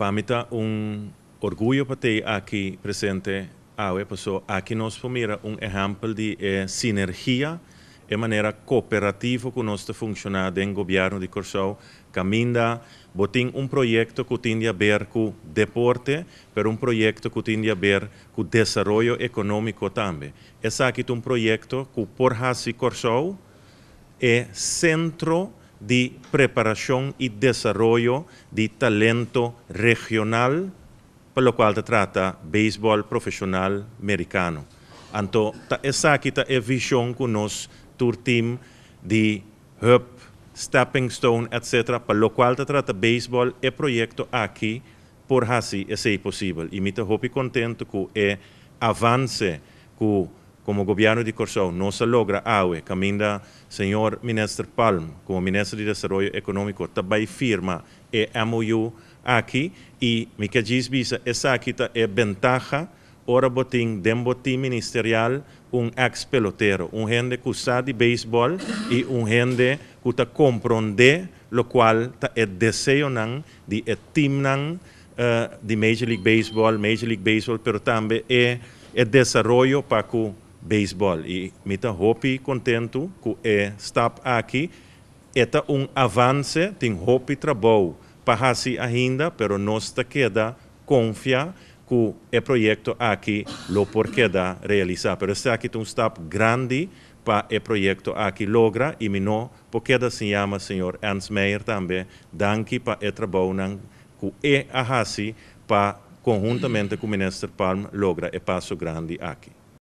Pa mi ta un orguyo pa ta aki presente awe, paso aki nos por mira un ehèmpel di sinergia e manera kooperativo ku nos ta funshoná den gobièrnu di Kòrsou. Kaminda bo tin un proyekto ku tin di aber ku deporte, pero un proyekto ku tin di aber ku desaroyo ekonómiko tambe. Esaki ta un proyekto ku por hasi Kòrsou e sentro di preparashon i desaroyo di talento regional pa lokual ta trata beisbòl profeshonal merikano. Anto, ta esaki ta e vishon ku nos tur tim di Hub, Stepping Stone, etc. Pa lokual ta trata beisbòl, e proyekto aki por hasi esei posibel. I mi ta hopi kontentu ku e avanse ku komo gobièrnu di Kòrsou nos a logra awe, kaminda señor Minister Palm, komo Minister di Desaroyo Ekonómiko, ta bai firma e MOU aki. I mi ke bisa, esaki ta e bentaha ora bo tin den bo tim ministerial un ex pelotero, un hende ku sa di beisbòl i un hende ku ta komprondé lokual ta e deseonan di e timnan di Major League Baseball, Major League Baseball, pero tambe e desaroyo pa ku beisbòl. I mi ta hopi kontentu ku e stap aki. E ta un avanse, tin hopi trabou pa hasi ainda, pero nos ta keda konfia ku e proyekto aki lo por keda realisá. Pero esaki ta un stap grandi pa e proyekto aki logra i mi no por keda sin yama señor Ernst Meyer tambe danki pa e trabounan ku el a hasi pa konhuntamente ku Minister Palm logra e paso grandi aki.